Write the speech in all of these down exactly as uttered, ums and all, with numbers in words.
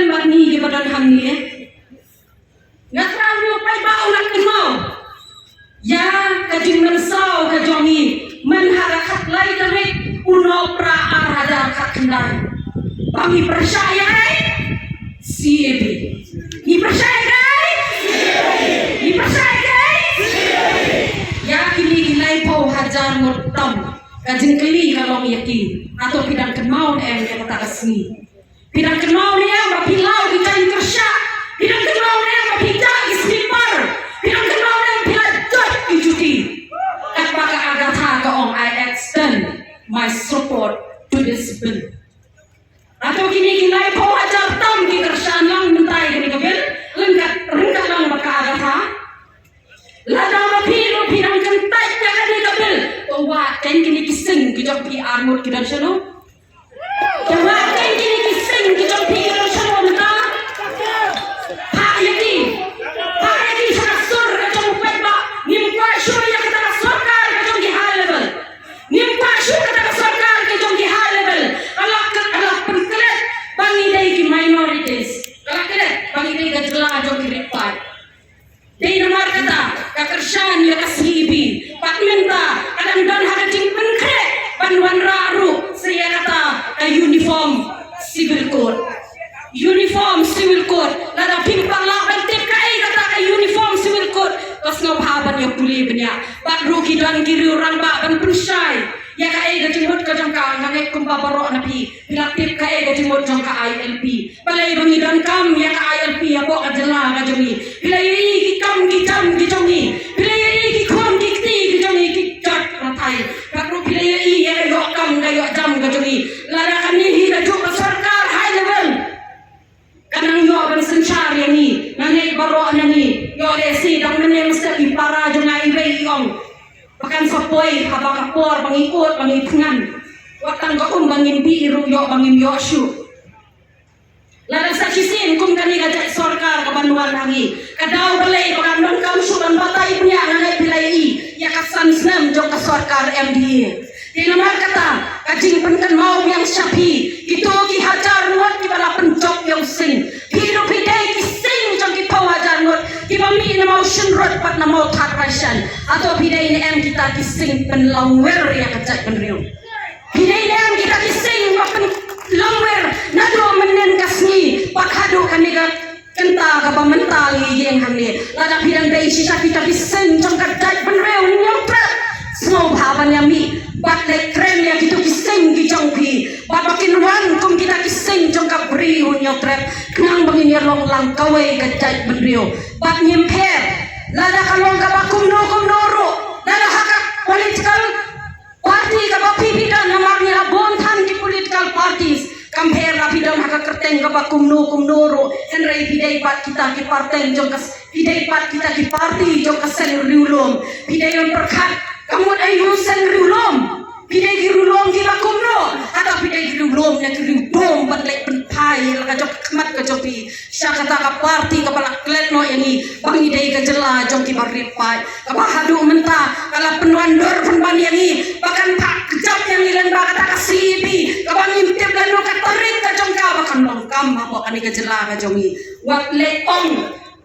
Bad ngi kiba don hangne, nga thrang ïa u paidbah u la kynmaw ïa ka jingmynsaw ka jong ngi. Myn ha ka khatlai tarik u Nohprah ar hajar khatkhyndai, ba ngi pyrshah ïa ka C A B. Ngi pyrshah ïa ka, ngi pyrshah ïa ka. Ïa kine ki laiphew hajar ngut tam, ka jingkylli ka long ïa ki, hato phi dang kynmaw ne em ïa kata ka sngi? Phi dang kynmaw ne em ba phi law ki jaiñ kyrshan? Phi dang kynmaw ne em ba phi jah ki sniper? Phi dang kynmaw ne em ba phi la jot ki juti? Katba ka Agatha ka ong, "I extend my support to this bill." Hato kine ki laiphew hajar tam ki kyrshan lang mynta ïa kane ka bill? Ryngkat, ryngkat lang bad ka Agatha. Lada ma phi ruh phi dang kyntait ïa kane ka bill, to wad keiñ kine ki sing ki jong phi ar ngut ki don shano? To wad keiñ kine ki sing ki jong phi ki don shano mynta? Phah ïa ki, phah ïa ki sha ka sur ka jong u paidbah. Ngim kwah shuh ïa kata ka sorkar ka jong ki high level. Ngim kwah shuh kata ka sorkar ka jong ki high level. Ka la, ka la pynklet ba ngi dei ki minorities. Ka la klet ba ngi dei ka jylla jong ki rit paid. Dei namar kata ka kyrshan ïa ka C A B. Bad mynta ka dang don ha ka jingpynkhreh ban wanrah ruh sa ïa kata ka uniform civil code. Uniform civil code. Lada phim pat lah ban tip kaei kata ka uniform civil code, to sngewbha ban ïa pule bniah. Bad ruh ki don ki riew rangbah ban pynshai ïa kaei ka jingmut ka jong ka. Nga ngeit kumba baroh na phi phi la tip kaei ka jingmut jong ka I L P. Balei ba ngi donkam ïa ka I L P hapoh ka jylla ka jong ngi? Phi la ïohi ki kam ki jam ki jong ngi? Phi la ïohi ki khun ki kti ki jong ngi ki jot rathai? Bad ruh phi la ïohi ïa ka ïoh kam ka ïoh jam ka jong ngi? Lada kane hi ka juh ka sorkar high level, ka nang ïoh ban synshar ïa ngi. Nga ngeit baroh na ngi ïoh lehse dang mynne mynstep i para jong nga iwei i ong, ba kan sa poi haba ka por ba ngi ud ba ngi thngan. Wat tang ka um ba ngim bih ruh ïoh ba ngim ïoh shuh. Lada sa shisien kum kane ka jait sorkar ka ban wan ha ngi, ka daw balei ba kan donkam shuh ban batai bniah? Nga ngeit phi la ïohi ïa ka san snem jong ka sorkar M D A. Te namar kata ka jingpynkynmaw biang sha phi, kito ki hajar ngut kiba la pynjop ïa u sing. Phi ruh phi dei ki sing jong ki phew hajar ngut kiba mih na Mawshynrut bad na Mawthadraishan. Hato phi dei ne em kita ki sing pynlongwer ïa ka jaitbynriew? Phi dei ne em kita ki sing ba pynlongwer naduh mynnin ka sngi bad haduh kane ka kynta kaba mynta ngi ïeng hangne? Lada phi dang dei shisha kita ki seng jong ka jaitbynriew Hynñiewtrep, sngewbha ban ïa mih bad leit kren ïa kito ki seng ki jong phi, bad ba kin wan kum kita ki seng jong ka Bri Hynñiewtrep, khnang ba ngin ïa long lang kawei ka jaitbynriew. Bad ngim pher lada ka long kaba kumno kumno ruh, lada ha ka political party kaba phi phi don, namar ngi la bun than ki political parties. Kam pher la phi don ha ka kyrteng kaba kumno kumno ruh, hynrei phi dei pat kita ki party jong ka, phi dei pat kita ki party jong ka seng riewlum. Phi dei ban pyrkhat ka mut aïu seng riewlum? Phi dei ki riewlum kiba kumno? Hato phi dei ki riewlum ne ki riewdum ban leit pynphai ïa la ka jong ka khmat ka jong phi sha kata ka party kaba la klet noh ïa ngi ba ngi dei ka jylla jong kiba rit paid, kaba haduh mynta ka la pynwandur pynban ïa ngi ba kan phah kjap ïa ngi lyngba kata ka C A B kaba ngim tip lano ka tarik ka jong ka ba kan long kam hapoh kane ka jylla ka jong ngi. Wat leh ong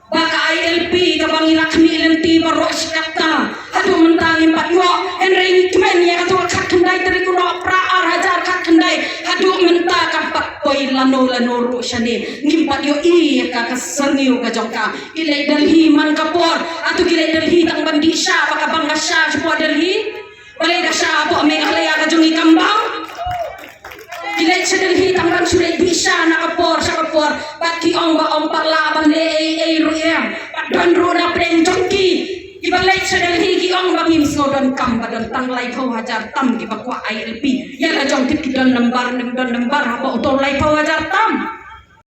ba ka I L P kaba ngi la khmih lynti baroh shi katta, haduh mynta ngim pat ïoh. Hynrei ngi kmen ïa kato ka khatkhyndai tarik u Nohprah ar hajar khatkhyndai, haduh mynta kam pat poi lano lano ruh shane. Ngim pat ïohi ïa ka, ka syrngiew ka jong ka. Ki leit Delhi man ka por, hato ki leit Delhi tang ban dih sha ba ka bang ka sha shapoh Delhi? Balei ka sha hapoh Meghalaya ka jong ngi kam bang? Ki leit sha Delhi tang ban shu leit dih sha na ka por sha ka por, bad ki ong ba ym pat lah ban leh ei ei ruh em. Bad don ruh na pdeng jong ki kiba leit sha Delhi ki ong ba ngim sngew donkam, ba don tang laiphew hajar tam kiba kwah I L P. Ïa la jong tip ki don nambar, don nambar hapoh uto laiphew hajar tam.